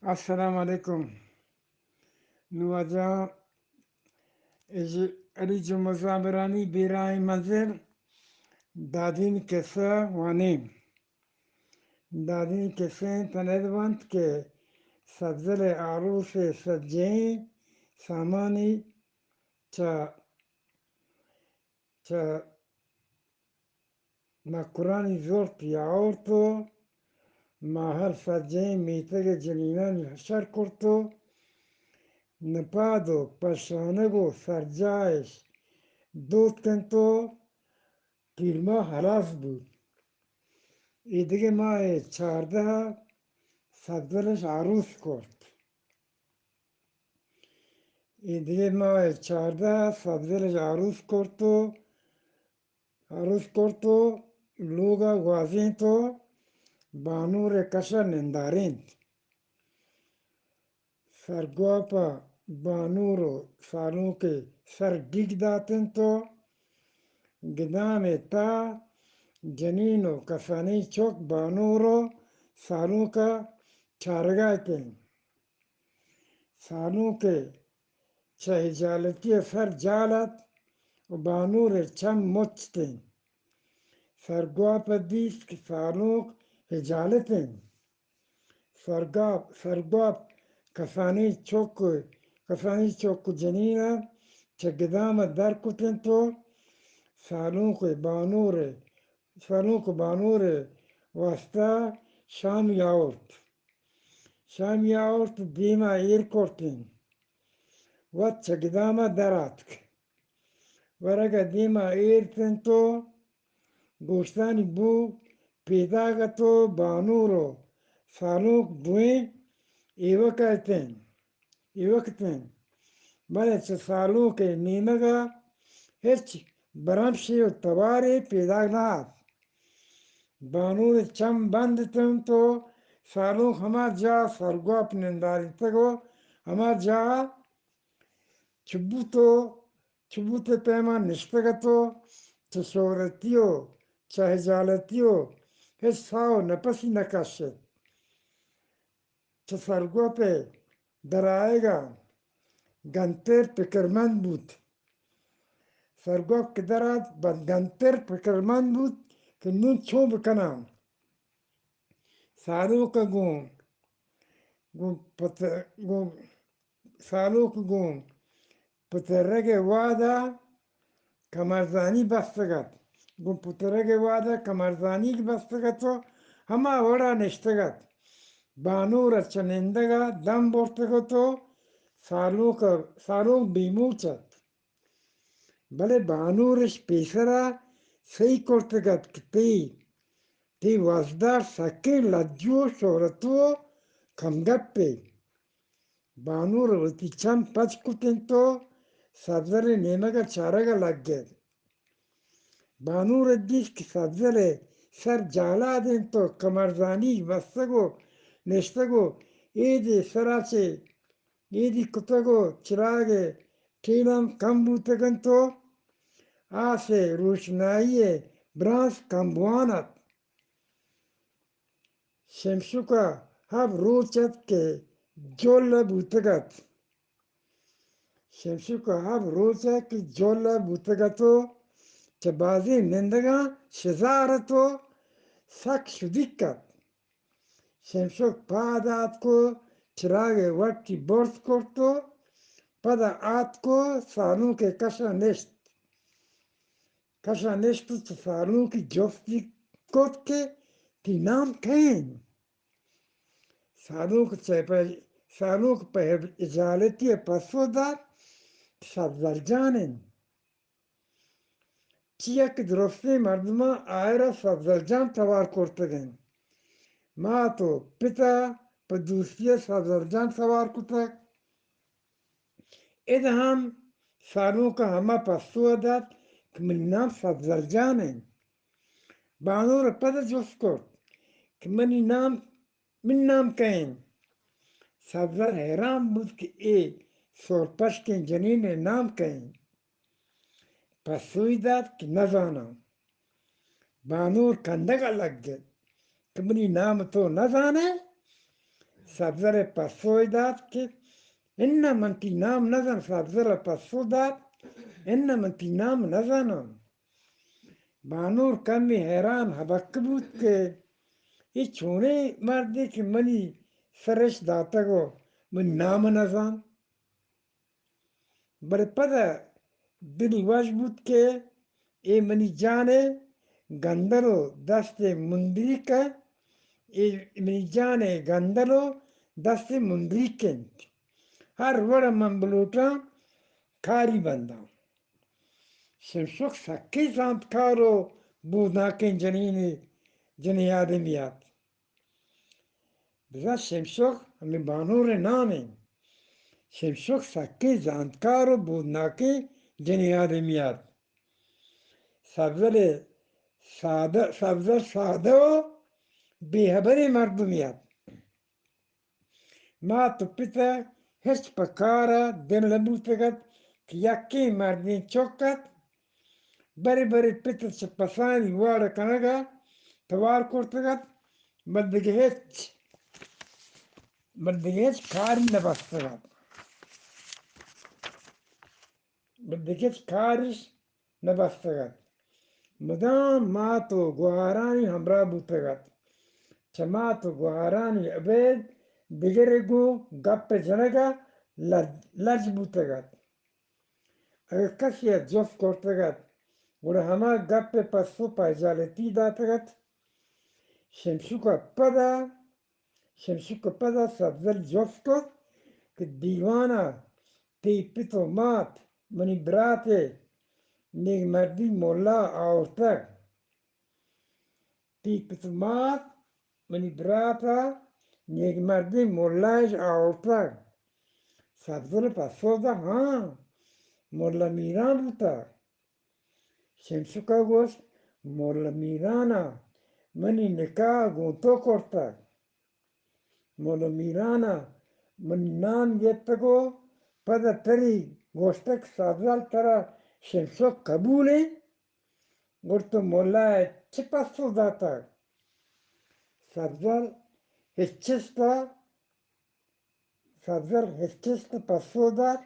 السلام علیکم۔ نوں واجہ اج علی جمعہ زامرانی بیراہیں منزل دادین کسہ وانیں۔ دادین کسہ انت، تنید بنت کہ سبزل ءِ آروس ءِ سجہیں سامانی چہ، چہ مکرانی زرت یا آورت و ماہر سجہیں میتگ ءِ جنینانی حشر کرت و نپاد و پشانگ و سرجاہ اش دوت کنت و پیرماہ ہلاس بوت۔ ایدگہ ماہ ءِ چاردہ ءَ سبزل اش آروس کرت۔ ایدگہ ماہ ءِ چاردہ ءَ سبزل اش آروس کرت و، آروس کرت و لوگ ءَ گوازینت و بانور ءِ کش ءَ نندارینت۔ سرگواپ ءَ بانور و سالونک ءِ سر ڈیک داتنت و گدام ءِ تہا جنین و کسانیں چک بانور و سالونک ءَ چارگا اتنت۔ سالونک ءِ چہ ہجالتی ءَ سر جال ات و بانور ءِ چم مچ اتنت۔ سرگواپ ءَ دیست کہ سالونک ہجالت انت۔ سرگاپ، سرگواپ کسانیں چک، کسانیں چک و جنین ءَ چہ گدام ءَ در کتنت و سالونک ءِ بانور ءِ، سالونک ءِ بانور ءِ واستا شامی آورت۔ شامی آورت، دیما ایر کرتیں۔ وت چہ گداما در آتک۔ ورگا دیما ایر تنت و گوشتانی بو پیداگ ات و بانور و سالونک دوئیں ایوک اتیں۔ ایوک اتیں، بلے چہ سالونک ءِ نیمگ ءَ ہچ برمشے و توارے پیداگ نہ ات۔ بانور ءِ چم بند اتنت و سالونک ہما جاہ ءَ سرگواپ ننداریتگ و ہما جاہ ءَ چبوت و چبوت ءِ پیما نشتگ ات و چہ شہرتی و چہ ہجالتی و ہچ ساہ و نپسی نہ کشت۔ چہ سرگوپ ءِ درآیگ ءَ گنتر پکرمند بوت۔ سرگوپ کہ درآت، بد گنتر پکرمند بوت کہ نوں چون بکناں۔ سالونک ءَ گوں، گوں پت-، گوں سالونک گوں پترگ ءِ وہد ءَ کمرزانی بستگ ات۔ گوں پترگ ءِ وہد ءَ کمرزانی بستگ ات و ہما وڑ ءَ نشتگ ات۔ بانور ءَ چہ نندگ ءَ دم برتگ ات و سالونک ءَ، سالونک بے موچ ات۔ بلے بانور اش پیسر ءَ سہی کرتگ ات کہ تئی، تئی وزدار سکیں لجو و شہرتو و کمگپے۔ بانور وتی چم پچ کت انت و سبزل ءِ نیمگ ءَ چارگ ءَ لگ ات۔ بانور ءَ دیست کہ سبزل ءِ سر جالاد انت و کمرزانی بستگ و نشتگ و ایدی سرا چہ ایدی کتگ و چراگ ءِ ٹیل ہم کم بوتگ انت و آس ءِ روشنائی ءِ برانز کم بوان ات۔ شمشک ءَ ہب روچ ات کہ جل ءَ بوتگ ات۔ شمشک ءَ ہب روچ ات کہ جل ءَ بوتگ ات و چہ بازیں نندگاں شزار ات و سک شدیک ات۔ شمشک پاد آتک و چراگ ءِ وٹی برز کرت و پدا آتک و سالونک ءِ کش ءَ نشت۔ کش ءَ نشت و چہ سالونکی جستی کت کہ تئی نام کئے انت؟ سالونک چہ پہ، سالونک پہ ہجالتی ءَ پسو دات، سبزل جان انت۔ چیا کہ درستیں مردماں آئرا سبزل جان توار کرتگ انت۔ مات و پتا پہ دوستی ءَ سبزل جان توار کتگ۔ ادا ہم سالونک ءَ ہما پسو ءَ دات کہ منی نام سبزل جان انت۔ بانور ءَ پدا جست کرت کہ منی نام، منی نام کئے انت؟ سبزل حیران بوت کہ اے سہرپشکیں جنین ءِ نام کئے انت؟ پسوئی دات کہ نزاناں۔ بانور کندگ ءَ لگ ات کہ منی نام تو نزانئے؟ سبزل ءَ پسو دات کہ اناں، من تئی نام نزاناں۔ سبزل ءَ پسو دات، اناں، من تئی نام نزاناں۔ بانور کمے حیران ہبکہ بوت کہ اے چونیں مردے کہ منی سر اش داتگ ءُ منی نام نزانت۔ بلے پدا دلی وش بوت کہ اے منی جان ءِ گندل ءُ دست ءِ مندریک ءَ، اے منی جان ءِ گندل ءُ دست ءِ مندریک انت۔ ہر وڑ ءَ من بلوٹاں کاری بنداں۔ شمشک سکیں زانتکار ءُ بودناکیں جنینے، جنین آدمی ات۔ بزاں شمشک ہمے بانور ءِ نام انت۔ شمشک سکیں زانتکار ءُ بودناکیں جنین آدمی ات۔ سبزل سادہ، سبزل سادہ ءُ بے ہبریں مردمے ات۔ مات ءُ پت ءَ ہچ پہ کار ءَ دل نہ بوتگ ات کہ یکیں مردیں چک ات، برے برے پت ءَ چہ پسانی واڑ ءَ کنگ ءَ توار کرتگ ات، بلے دگہ ہچ، بلے دگہ ہچ کاری نہ بستگ ات، بلے دگہ ہچ کارش نہ بستگ ات۔ مدام مات ءُ گوہارانی ہمراہ بوتگ ات۔ چہ مات ءُ گوہارانی ابید دگرے گوں گپ ءِ جنگ ءَ لج، لج بوتگ ات۔ اگاں کسے ءَ جست کرتگ ات، گڑا ہما گپ ءِ پسو پہ ہجالتی داتگ ات۔ شمشک ءَ پدا، شمشک ءَ پدا سبزل جست کت کہ دیوان ءَ تئی پت ءُ مات منی برات ءِ نیک مردی ملا آورتگ۔ تئی پت ءُ مات منی برات ءَ نیک مردی ملا اش آورتگ۔ سبزل ءَ پسو دات، ہاں، ملا میران بوتگ۔ شمشک ءَ گوشت، ملا میران ءَ منی نکاح گوں تو کرتگ۔ ملا میران ءَ منی نام گپتگ ءُ پدا تری گوشتگ، سبزل، ترا شمشک قبول انت؟ گڑا تو ملا ءَ چہ پسو داتگ؟ سبزل ہچ چست ءَ سبزل ہچ چست ءَ پسو دات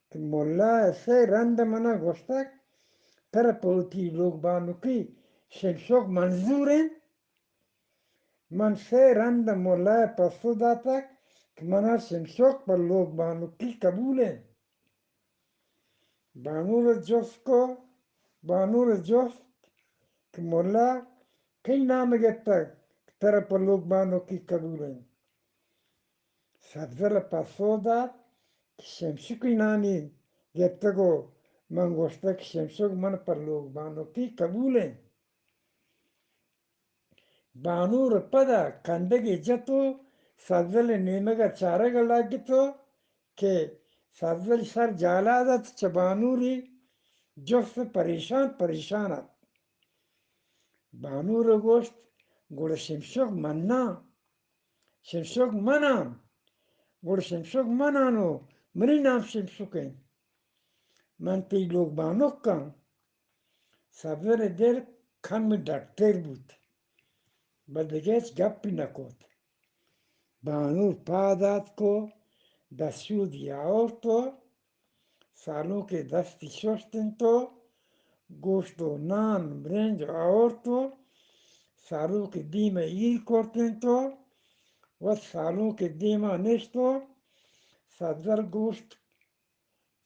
کہ ملا ءَ سے رند ءَ من ءَ گوشتگ، ترا پہ وتی لوگ بانکی شمشک منظور انت؟ من سے رند ءَ ملا ءَ پسو داتگ کہ من ءَ شمشک پہ لوگ بانکی قبول انت۔ بانور ءَ جست کو، بانور ءَ جست کہ ملا، کئی نام گپتگ کہ ترا پہ لوگ بانکی قبول انت؟ سبزل ءَ پسو دات کہ شمشکی نامی گپتگ ءُ من گوشتگ کہ شمشک من پہ لوگ بانکی قبول انت۔ بانور ءَ پدا کندگے جت ءُ سبزل ءِ نیمگ ءَ چارگ ءَ لگت ءُ کہ سبزل سر جہل ءَ ات، چہ بانوری جست ءَ پریشان پریشان ات۔ بانور ءَ گوشت، گڑا شمشک من آں؟ شمشک من آں؟ گڑا شمشک من آں ءُ منی نام شمشک انت۔ من تئی لوگ بانک آں۔ سبزل ءِ دل کمے ڈکتر بوت، بلے دگہ ہچ گپے نہ کت۔ بانور پاد آتک ءُ دستشودی آورت ءُ سالونک ءِ دستی ششت انت ءُ گوشت ءُ نان برنج آورت ءُ سالونک ءِ دیم ءَ ایر کرت انت ءُ وت سالونک ءِ دیم ءَ نشت ءُ سبزل گوشت،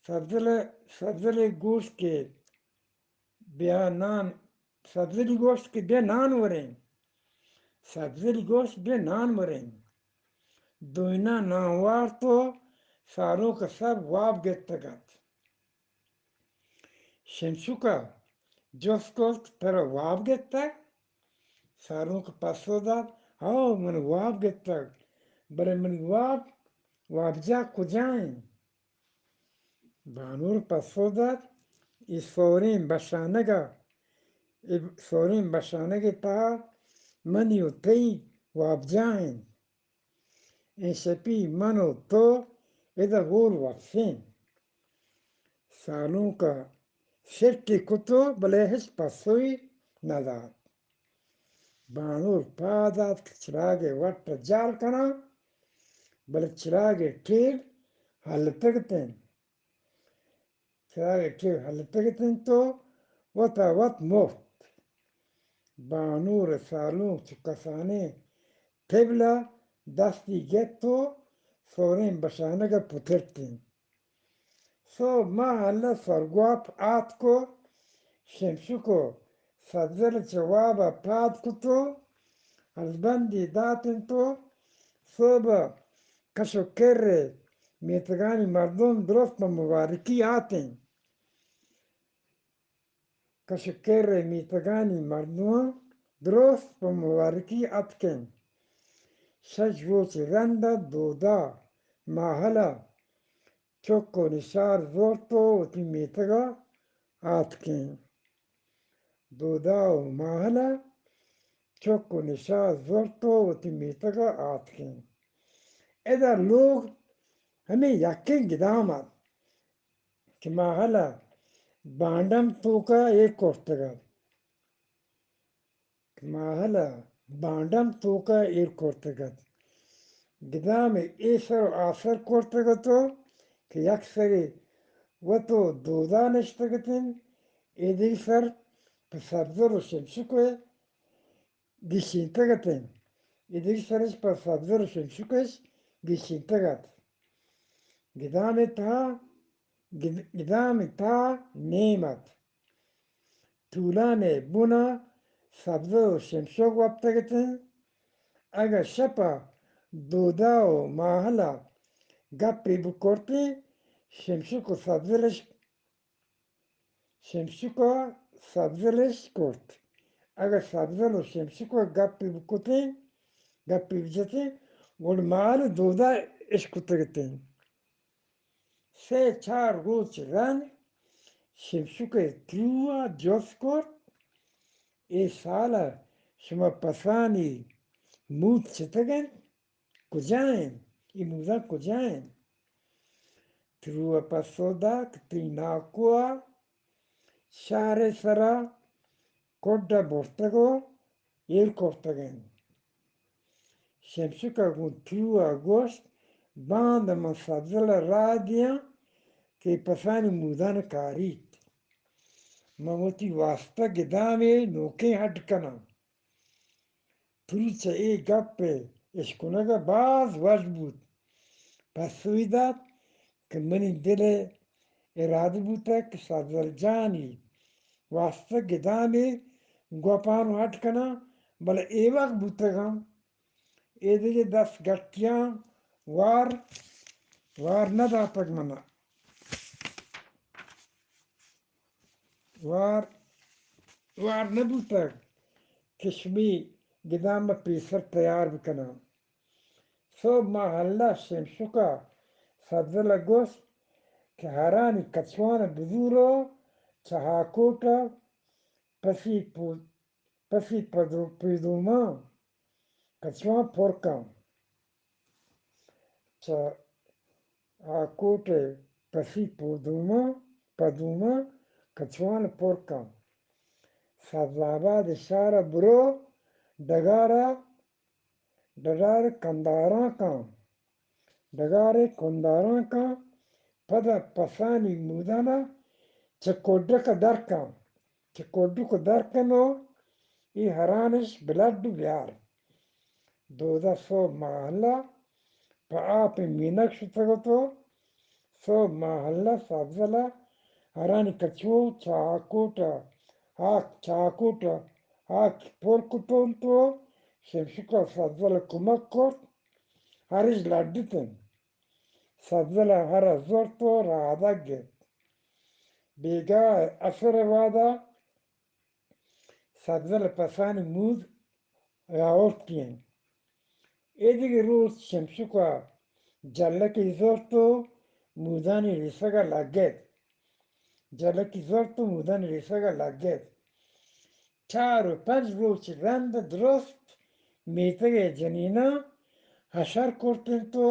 سبزل، سبزل ءَ گوشت کہ بیا نان، سبزلی گوشت کہ بیا نان وریں۔ سبزلی گوشت بیا نان وریں۔ دوئیناں نان وارت ءُ سالونک ءَ سب واب گپتگ ات۔ شمشک ءَ جست کرت، ترا واب گپتگ؟ سالونک ءَ پسو دات، ہئو، من واب گپتگ، بلے منی واب، وابجاہ کجا انت؟ بانور پسو دات، اے سوریں بشانگ ءَ، اے سوریں بشانگ ءِ تہا منی ءُ تئی وابجاہ انت۔ انشپی من ءُ تو ادا ہور وپسیں۔ سالونک ءَ سرکے کت ءُ بلے ہچ پسوے نہ دات۔ بانور پاد آتک، چراگ ءِ وٹ ءَ جال کناں، بلے چراگ ءِ ٹیل ہلتگ اتنت۔ چراگ ءِ ٹیل ہلتگ اتنت و وت ءَ وت مفت۔ بانور ءِ سالونک چو کسانیں تبل ءَ دستی گپت و سوریں بشانگ ءَ پترت انت۔ سہب ماہل ءِ سرگواپ آتک و شمشک و سبزل ءِ چہ واب ءَ پاد کت و ہلبندی دات انت و سہب ءَ کش و کر ءِ میتگانی مردم درست پہ مبارکی آتنت۔ کش و کر ءِ میتگانی مردم درست پہ مبارکی اتک انت۔ شش روچ رند ءَ دودا ماہل ءَ چک و نشار زرت و وتی میتگ ءَ آتک انت۔ دودا و ماہل ءَ چک و نشار زرت و وتی میتگ ءَ آتک انت۔ ادا لوگ ہمے یکیں گدام ات کہ ماہل ءَ بانڈم توک ءَ ایر کرتگ ات۔ کہ ماہل ءَ بانڈم توک ءَ ایر کرتگ ات۔ گدام ءَ اے سر و آ سر کرتگ ات و کہ یک سرے وت و دودا نشتگ ات انت، اے دگہ سر پہ سبزل و شمشک ءَ گیشینتگ ات انت، اے دگہ سرش پہ سبزل و شمشک ءَ گیشینتگ ات۔ گدام ءِ تہا، گد-، گدام ءِ تہا نیم ات۔ ٹولان ءِ بن ءَ سبزل و شمشک وپتگ ات انت۔ اگاں شپ ءَ دودا و ماہل ءَ گپے بکرتیں، شمشک و سبزلش، شمشک ءَ سبزلش کرت۔ اگاں سبزل و شمشک ءَ گپے بکتیں، گپے بجتیں، گڑا ماہل و دودا اشکتگ ات انت۔ سے چار روچ رند شمشک ءِ ترو ءَ جست کرت، اے سال ءَ شما پسانی مود چتگ انت؟ کجا انت؟ اے موزاں کجا انت؟ ترو ءَ پسو دات کہ تئی ناکو ءَ شہر ءِ سرا کڈ ءَ برتگ و ایر کرتگ انت۔ شمشک ءَ گوں ترو ءَ گوشت، باندا من سبزل ءَ راہ دیاں کہ پسانی مودان کاریت۔ من وتی واستہ گدامے نوکیں ہڈ کناں۔ ترو چہ اے گپ ءِ اشکنگ ءَ باز وش بوت۔ پسوی دات کہ منی دل ءِ ارادہ بوتگ کہ سبزل جانی واستہ گدامے گوپان و ہڈ کناں، بلے اے وقت بوتگاں، اے دگہ دست گٹیاں وار، وار نہ داتگ منا۔ وار، وار نہ بوتگ کہ شمی گدام ءَ پیسر تیار بکناں۔ سہب ماہل ءَ شمشک ءَ سبزل ءَ گوشت کہ ہرانی کچوان ءَ بزور و چہ ہاکوٹ ءَ پسی پو-، پسی پدو-، پیدوماں کچوان پر کن۔ چہ ہاکوٹ ءَ پسی پدوماں، پدوماں کچوان پر کن۔ سبز آباد ءِ شہر ءَ برو، ڈگار ءَ، ڈگار ءَ کنداراں کن۔ ڈگار ءَ کنداراں کن، پدا پسانی مودان ءَ چہ کڈک ءَ در کن۔ چہ کڈک ءَ در کن و اے ہرانش بلڈ و بیار۔ دودا سہب ماہل ءَ پہ آپ ءِ مینگ شتگ ات و سہب ماہل ءَ سبزل ءَ ہرانی کچو چہ ہاکوٹ ءَ ہاک، چہ ہاکوٹ ءَ ہاک پر کت انت و شمشک ءَ سبزل ءَ کمک کرت، ہرش لڈت انت۔ سبزل ءَ ہر ءَ زرت و رہادگ گپت۔ بیگاہ ءَ عصر ءِ وہد ءَ سبزل ءِ پسانی مود راورتی انت۔ اے دگہ روچ شمشک ءَ جلکی زرت و مودانی ریسگ ءَ لگت۔ جلکی زرت و مودانی ریسگ ءَ لگت۔ چار و پنچ روچ رند درست میتگ ءِ جنیناں حشر کرت انت و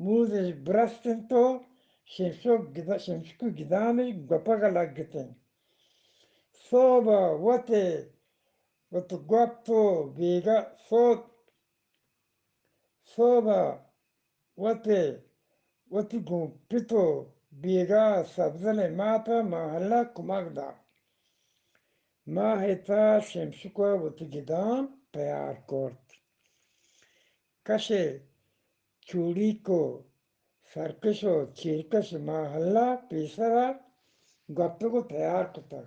مودش برست انت و شمشک گدا-، شمشک و گدامش گپگ ءَ لگت انت۔ سہب ءَ وت ءَ وت گپت و بیگاہ سہب، سہب ءَ وت ءَ وتی گوں پت ءُ بیگاہ ءَ سبزل ءِ مات ءَ ماہل ءَ کمک دات۔ ماہ ءِ تہا شمشک ءَ وتی گدان تیار کرت۔ کش ءِ چوڑیک ءُ سرکش ءُ چیرکش ماہل ءَ پیسر ءَ گپتگ ءُ تیار کتگ۔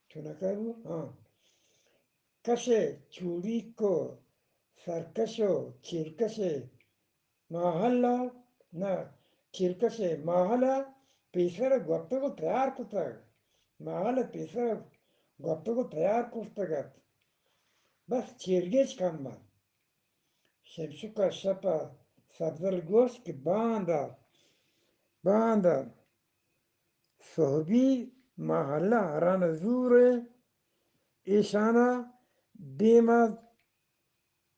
چونکہ بو؟ ہاں۔ کش ءِ چوڑیک ءُ سرکش ءُ چیرکش ءِ ماہل ءَ، نہ، چیرکش ءِ ماہل ءَ پیسر ءَ گپتگ ءُ تیار کتگ۔ ماہل ءَ پیسر ءَ گپتگ ءُ تیار کرتگ ات۔ بس چیرگیج کم ات۔ شمشک ءَ شپ ءَ سبزل گوشت کہ باندا، باندا سہبی ماہل ءَ ہران زور ءَ ایشان ءَ دیم ءَ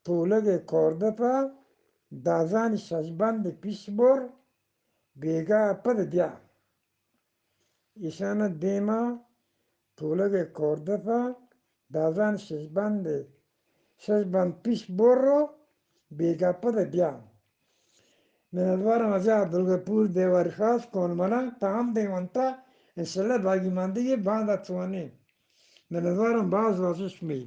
تولگ ءِ کوردپ ءَ دازانی ششبند پیش بر، بیگاہ ءَ پد بیا۔ ایشان ءَ دیم ءَ تولگ ءِ کوردپ ءَ دازان ششبند، ششبند پیش بر ءُ بیگاہ ءَ پد بیا۔ منتوارم واجہ عبدالغفور دیواری خاص کون ملنگ تام دیم انت، انشاءاللہ باقی ماندگی باندا توانی۔ منتوارم باز واجہ شمی۔